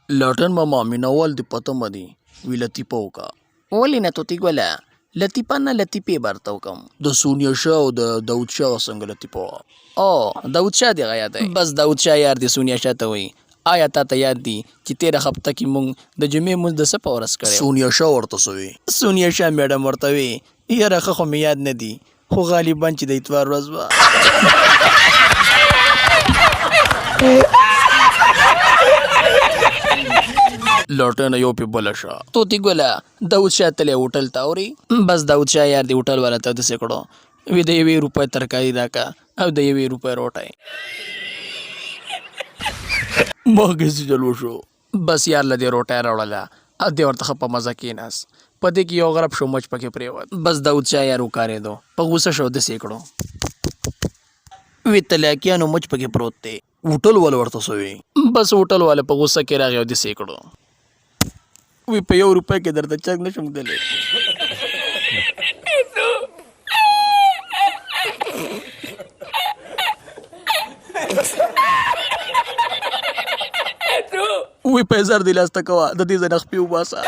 لاټن ماما مینوال دې په تمه دي وی لطیفه وکه. ولې نه طوطي ګله لطیفه نه لطیفې به درته وکم. د سونیا شاه او د داود شاه غه څنګه لطیفه وه. او داود شاه دې غیا دی. بس داود شاه یار دې سونیا شاه ته وایي آیا تاته یاد دي چې تیره هفته کې مونږ د جمعې لمونځ د څه په ورځ کړی و؟ سونیا شاه ورته څه وی؟ سونیا شاه میډم ورته وی یاره ښه خو مې یاد نه دي خو غالبا چې د اتوار ورځ وه. لټنه یو په بل شه. طوطي ګله داود شاه تللی هوټل ته اوري. بس داود شاه یار دې هوټل والا ته داسې کړو وي د یوې روپۍ ترکاري راکه او د یوې روپۍ روټۍ. مخکې څه چل وشو؟ بس یار له دې روټۍ راوړله او دی ورته ښه په مزه کېناست. په دې کې یو غرب شو مچ پکې پرېوت. بس داود شاه یار وکارېدو، په غوسه شو داسې یې کړو. وې تلاکیانو مچ پکې پروت دی. هوټل والا ورته څه وې؟ بس هوټل والا په غوسه کې راغی او داسې یې کړو. وی په یو روپۍ کې درته چرګ نشم ږدلی. وی پیسې دې لاسته کوه د دې ځای نه خپې وباسه.